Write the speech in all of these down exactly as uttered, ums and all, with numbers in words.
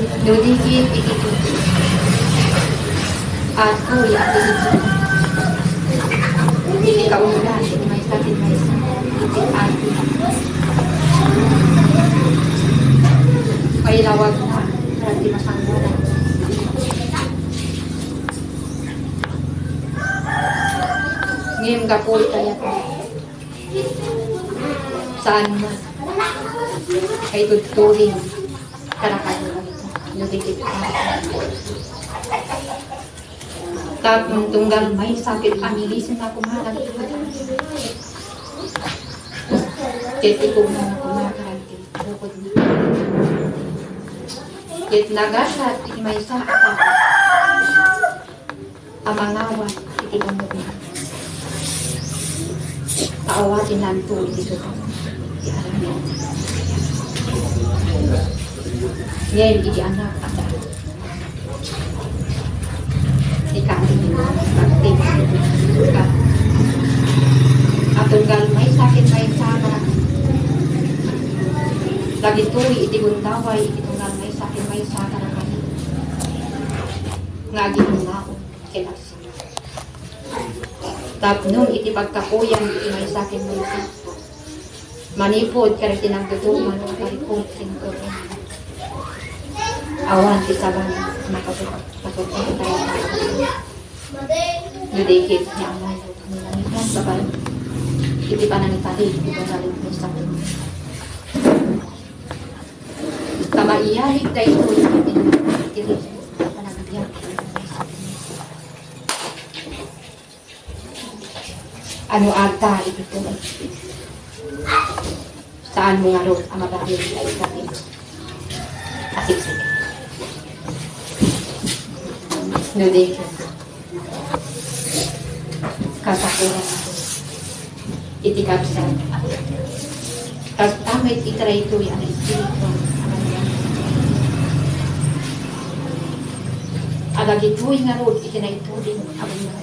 No di ket iti Dios. Apo, ya iti Dios. Iti kaundan, iti maysa ken maysa. Iti apo. Pailawagna, para ti masangbanan. Ngem gapu iti kayatna. Saan man. Kay tudturin. Kadakayo. No di ket. Tapno tunggal maysa ket amilisenna koma dagitoy. Ket ikunana koma kadagiti bukodna. Ket nagasat iti maysa a tao a mangawat iti bannogna. Ta awatenanto iti sukat ti aramid. Ngem iti anak a tao, ikaw ti pagtibay iti sukat. A tunggal maysa ken maysa nga dagitoy iti gundaway iti tunggal maysa ken maysa nga aginnao ken agsurat. Tapno iti pagkapuyan iti maysa ken maysa. Manipud kadagiti nagduduman a parikut ken korona. Awan ti sabali a makapagpatay. No di ket ni Amayo a nangitan babaen iti panangitalim iti panagmaysa ken maysa. Ta maiyalik daytoy iti panagbiag iti maysa ken maysa. Ano adda iti tuod? Saanmo ngarud a mabalin nga ikkatim a siksik? No di ket, kasapulan iti kabsat. Kasta met iti daytoy a espiritu a dagitoy ngarud iti naituding a bunga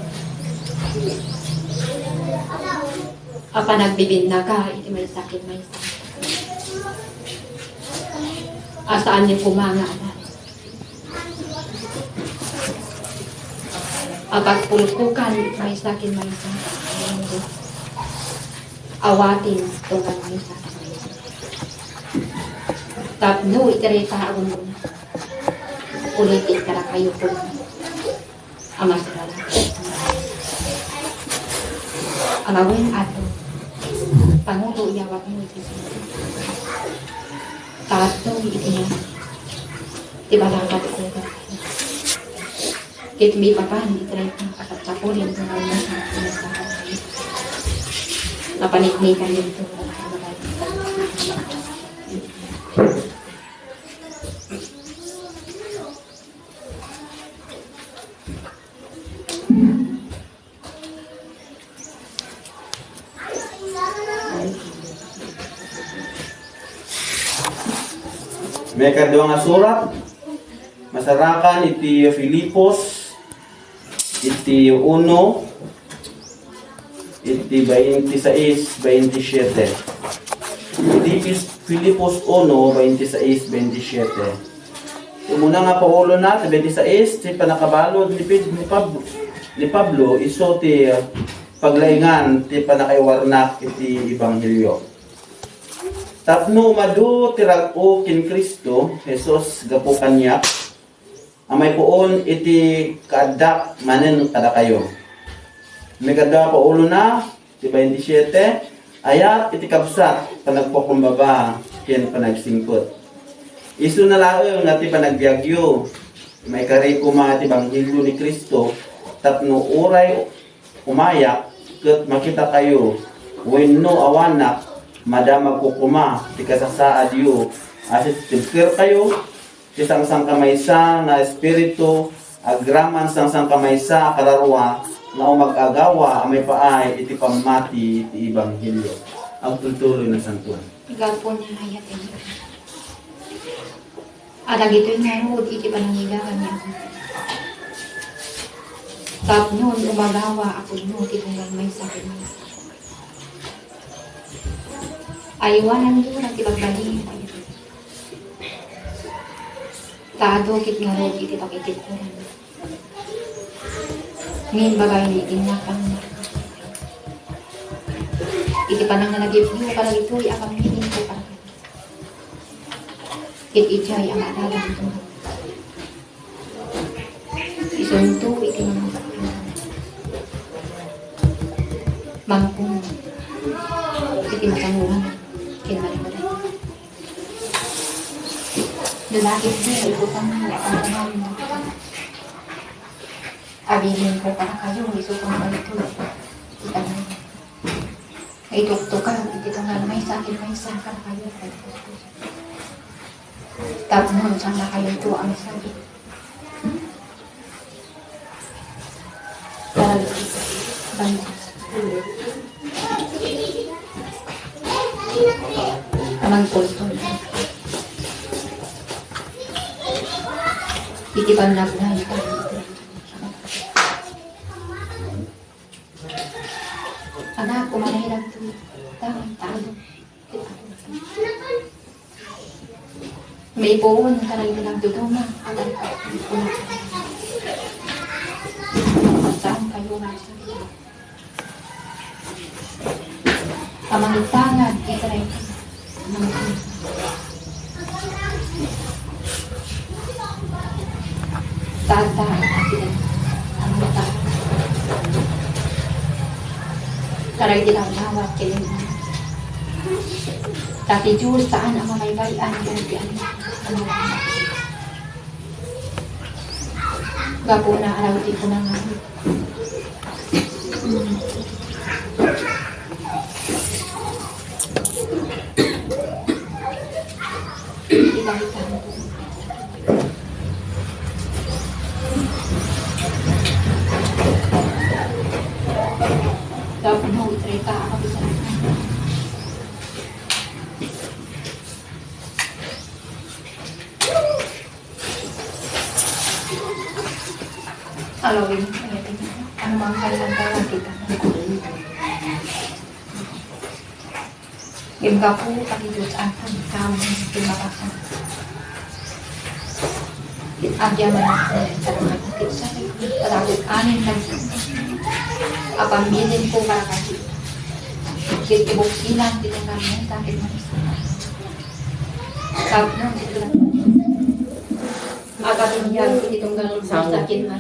a panagbibinnaga iti maysa ken maysa. A saanyo koma nga anak a pagpulkokan iti maysa ken maysa. Awaten tunggal maysa ken maysa. Tapno iti dayta a gunggona, ulitek kadakayo koma a masararak. Alawen ato, pangulo yawatmo iti sino. Tato iti ti balakat ko. Ket mi papan iti dayta a sapsapulen ti nalmasa ti nagsasabi. Napaniknikan dito. Maikadua nga surat, masarakan iti Filipos, iti uno, iti twenty-six, twenty-seven. Iti Fis-, Filipos uno, twenty-six, twenty-seven. Umuna nga paulona, ti twenty-six, ti pannakabalud ni Ped-, ni Pab-, ni Pablo, isu ti, uh, paglaingan ti pannakaiwarnak iti ebanghelio. Tapno umadu ti rag-o ken Cristo Jesus gapu kaniak, a maipuon iti kaaddak manen kadakayo. Maikadua a paulona, ti twenty-seven, ayat iti kabsat, panagpakumbaba, ken panagsingpet. Isuna laeng nga ti panagbiagyo, maikari koma ti ebanghelio ni Cristo, tapno uray umayak ket makitakayo wenno awanak, madamagko koma ti kasasaadyo a sisibkerkayo ti sangsankamaysa nga Espiritu agraman sangsankamaysa a kararua nga umag-agawa a maipaay iti pammati ti ebanghelio. Agtultuloy, Nasantoan. Gapu ni ayat iti A dagitoy ngarud iti panangigaran ni Apo. Tapno umagawa a pudno ti tunggal maysa ken maysa. Aywananyo ra ti pagbalin. Ta adu ket ngarud iti pakitibkoran. Ngem babaen iti innak a nangngegko, iti panangnalagipyo kadagitoy a pammilinko kadakayo, ket idiay a maadadaanto. Isunto iti mangpungto. Mangpungto iti masangoan ken malipadan. Lalaki ti ibutang mo ang pangalan mo. Abilin ko para kayo, iso kong palito. Ikaw na. Ituktukan iti tunggal maysa ken maysa kadakayo. Tapno saan kayo ito ang sabi. Parang banda. Amang kulto. Iti pannabnay. Anak, umanay lang to. Tama, tama. Maipuon ka lang din ang duduma. Saan kayo nasa? Pamangitangad, iti rey. Tata, iti rey. Pamangitangad. Karay di lang awat, kaya Ta ti Diyos saan a mamaybay-an dagiti anak. Gapuna, araw ti kunangan. Ibalikan. Tapno itreka a kapisan. Halloween, ano mang kailan tayo nakita. Yung gapu, pati Diyos, ang pagkaon, yung mapasa. Agyaman ako ng sarang pagkakit sa amin, nag-, apambilin ko para kasi. Kit ibuksilan, tinanggal mo, sakit mo. Tapno, ito lang. Agad yung yan, itong ganun, sakit mo, sakit mo.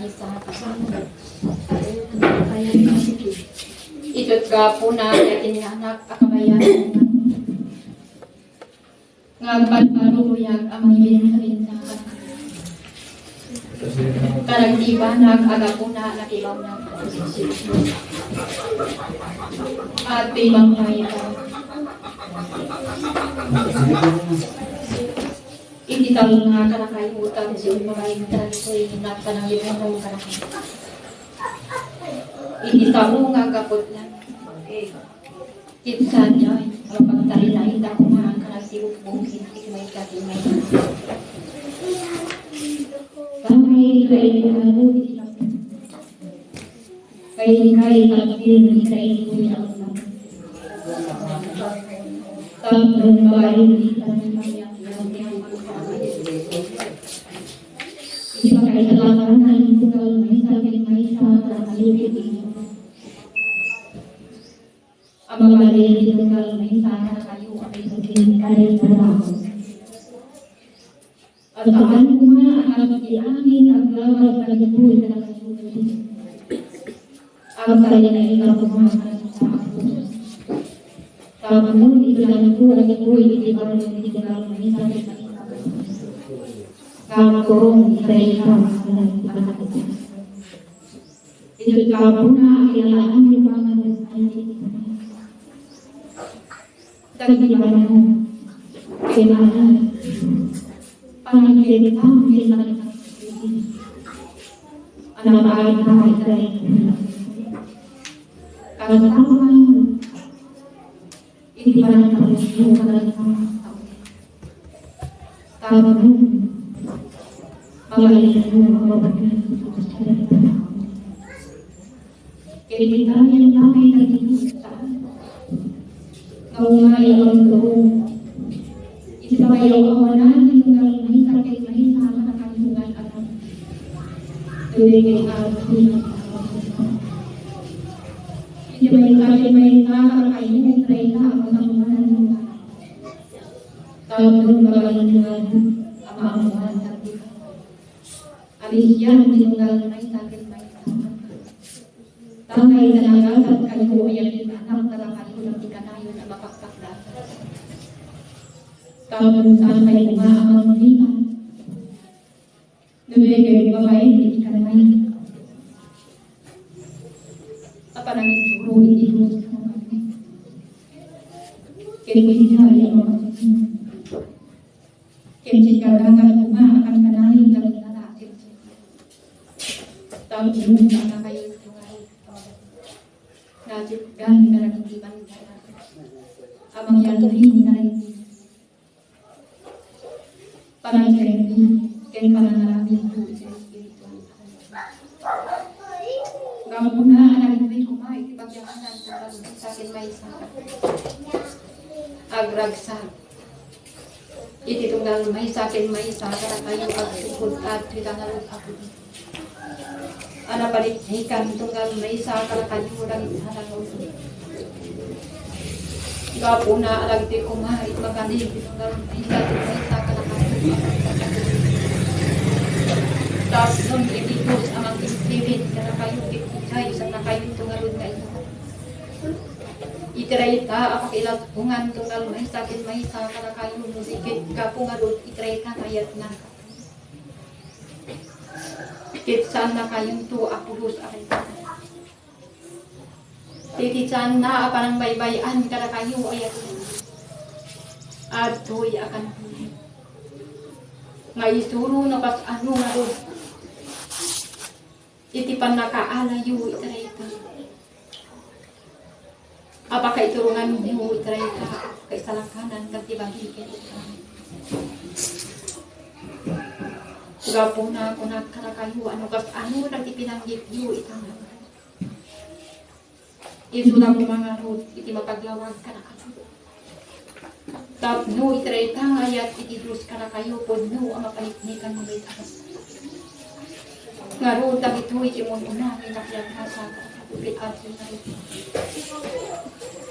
Ito't gapuna, iti nga anak, a kabayan. Nga agpadpadulyak a mangin sa bintana. Karagdibanak a gapuna, nakibawnak. At pimangpayta. Iti talna kadakayo, ta diyon mamaintan, so, innak, panangibuno kadakayo. Iti tao nga agaputlan. Iti sadiay, mapagtarinay, ta kumarang ka nagtibukbong, iti may katimay. Kami, kailangan mo, iti Kay, kay, tapin, kay, kuya. Tapno babaen, di kami kaya. Ipakaitalakanan, tunggal maysa ken maysa, kayo. Ang mabalin, tunggal maysa, kayo, ang ipagkini, kay, trabaho. At saan koma a kapti amin aglawag kadagitoy kadakayo. Agtalinaed koma sa Apo. Tapno ibilangko kadagitoy iti barnong ti Dios. Ngem iti dayta, Iti tapno a kailangan ni Panginoon. Dagiti banno, kailangan. Panagdengdeng, kailangan. Anak, agay, agay, agay. Kagatapan, Iti panagpapasyo kadagiti tao. Tapno mabalin a mababain. Ket iti tarian damay dagiti saan nga umay a rumdurong. Iti pamaawanan ti tunggal maysa ket maysa a Iti maysa ken maysa kadakayo, Israel, a masangoanan. Tapno mabalin nga ammoan dagiti alisian ti tunggal maysa ken maysa. Ta maysa nga agasat kayo, ayan ti anak kadakayo, dagiti kanayon a mapakpakdasan. Tapno saan kayo koma a mangngina. No daytoy babaen iti kanay a panangisuro iti Dios, ken iti ari a mapagtulnog. Ken sika dangan koma a kankanayon dagiti lalaki. Tapno saan kayo nga nasipgan kadagiti banbanag a mangyalin kadagiti panagserbi ken panangaramidyo iti Espiritu. Gapu na a nagitdi koma iti pagyamanan ti maysa ken maysa. Agragsak iti tunggal maysa ken maysa kadakayo agsipud kadagiti ngarud a pudi. A napaniknikan tunggal maysa kadakayo dagiti nanangaw. Gapuna a dagiti koma iti mabalin ti tunggal maysa ken maysa kadakayo. Tapno iti Dios a mangin-spirit kadakayo ket idiay saan kayo ngarud nga ita. Iti dayta a pakailatungan tunggal maysa ken maysa kadakayo no di ket gapu ngarud iti dayta nga ayatna. Ket saannakayonto a pulos a kailangan. Iti saanna a panangbaybay-an kadakayo, ayatna. Adtoy a kankuyo nga isuro no kasano ngarud iti pannakaalayo iti dayta a pakaituronganyo iti dayta a pakaisalakanan ken ti bagi ken iti. Gapuna, kunak kadakayo a no kasano dagiti pinanggepyo iti ngarud, isu la koma ngarud iti mapaglawag kadakayo. Tapno iti dayta nga ayat iti Dios kadakayo, pudno a mapaniknikan no mayat a kasta. Ngarud, dagitoy ti umuna nga inagyat-agyat kadakayo iti adtoy nga dayta.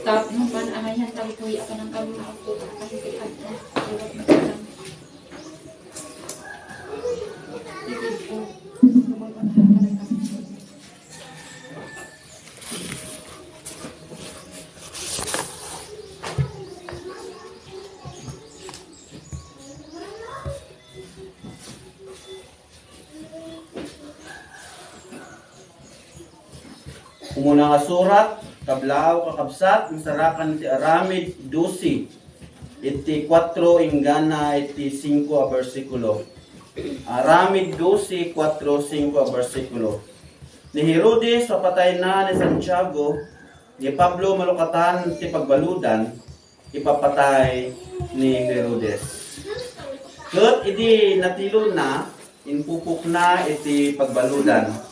Tapno man-anayan dagitoy a panangkalluaw kadakayo iti adtoy nga dayta. Iti Umuna nga surat, kablaaw, kakabsat, nasarakan iti Aramid dose, iti kuatro inggana iti singko a bersikulo. Aramid dose, kuatro, singko a bersikulo. Ni Herodes, papatayna ni Santiago, ni Pablo, malukatan ti pagbaludan, ipapatay ni Herodes. Ket idi natilona, impupokna iti pagbaludan,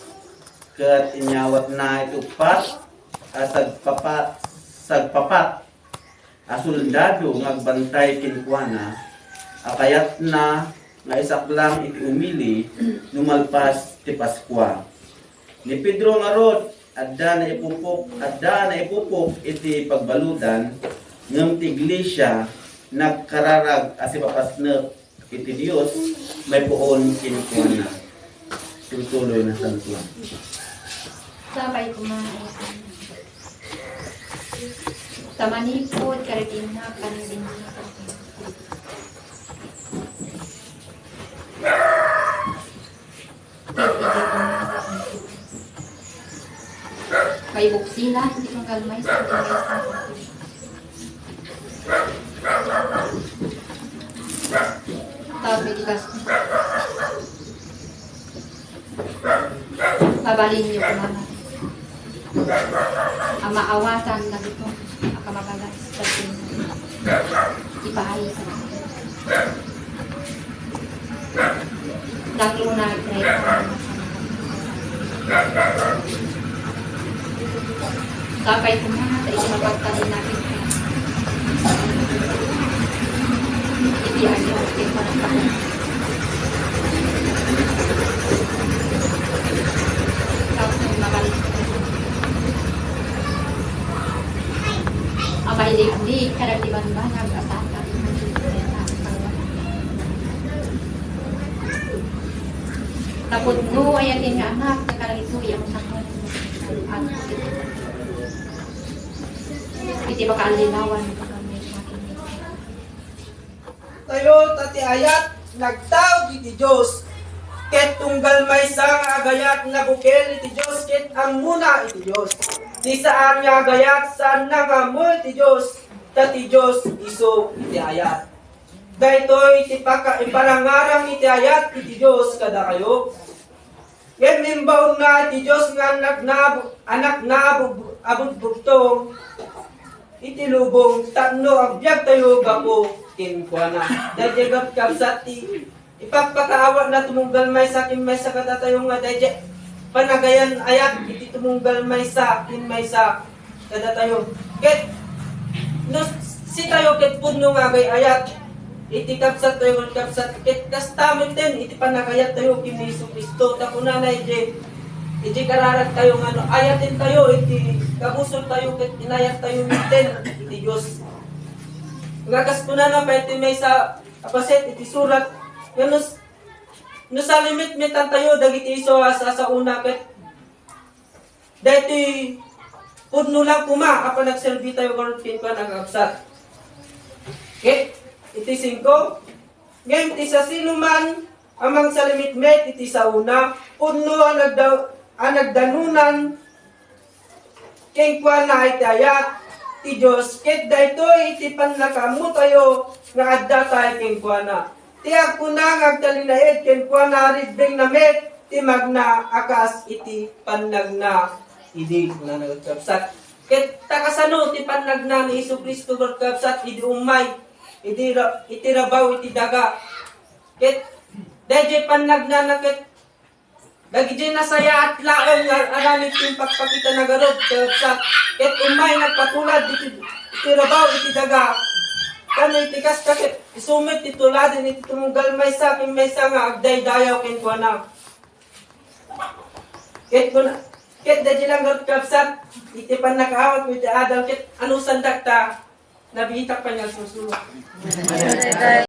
ket inyawatna iti uppat a sagpapa-, sagpapat a soldado nga agbantay kenkuana a kayatna nga isaklang iti umili no malpas ti Paskua. Ni Pedro ngarud, adda naipupok, adda naipupok iti pagbaludan, ngem ti iglesia nagkararag a sipapasnek iti Dios maipuon kenkuana. Tultuloy na San Juan. Sapay koma, ta manipud kadagiti panagbinnakam. Ket idi pumaga, maibuksilan ti tunggal maysa iti maysa. Tapno iti kas-, mabalinyo koma a maawatan dagitoy a kamabagas ket ipaay kadakayo. Daklo na, Greg. Sapay koma ta iti mapagtalinabi ka. Iti ayo, iti pagkakas. Pudno a yat nga anak, kadagitoy a mataknang iti makaallilawan. Tayo, ta ti ayat, nagtaud iti Dios. Ket tunggal maysa nga agayat, nabukel iti Dios, ket ammona iti Dios. Ti saan nga agayat, saanna nga ammo iti Dios, ta ti Dios isu iti ayat. Daytoy ti paka-, iparangarang iti ayat iti Dios kadakayo. Ngem imbaonna ti Dios nga Anakna, Anakna a bug-, a bugbugtong iti lubong tapno agbiagtayo gapu kenkuana. Daydiay, kabsat, ti ipakpakaawatna tumunggal maysa ken maysa kadatayo nga daydiay panagayan ayat iti tumunggal maysa ken maysa kadatayo. Ket no sitayo ket pudno nga agay-ayat iti kabsattayo ken kabsat, ket kasta metten iti panagayattayo ken ni Jesu-Cristo, ta kunana iti, iti kararagtayo nga no ayatentayo iti kabusortayo ket inayattayo metten iti Dios. Nga kas kunana pay iti maysa a paset iti surat, nga no, no salimitmitantayo dagiti isu a sasaona ket daytoy pudno lang koma a panagserbitayo ngarud kenkuana nga kabsat. Ket iti singko, ngem ti sasinoman a mangsalimitmit iti saona, pudno a nagda-, a nagdanunan kenkuana iti ayat ti Dios, ket daytoy iti pannakaammotayo nga addatayo kenkuana. Ti agkuna nga agtalinaed kenkuana, ribbengna met ti magna a kas iti pannagna idi, kunana, kabsat. Ket ta kasano ti pannagna ni Jesu-Cristo, kabsat, idi ummay idi ra-, iti rabaw iti daga? Ket daydiay pannagnana ket dagiti nasayaat laeng nga aramid ti impakpakitana ngarud, kabsat, ket ummay nagpatulad iti, iti rabaw iti daga. Kano iti kasta ket isu met ti tuladen iti tumunggal maysa ken maysa nga agdaydayaw kenkuana. Ket kun-, ket daydiay lang ngarud, kabsat, iti pannakaawatmo iti Adam ket anusandak ta nabiitak pay nga agsursuro.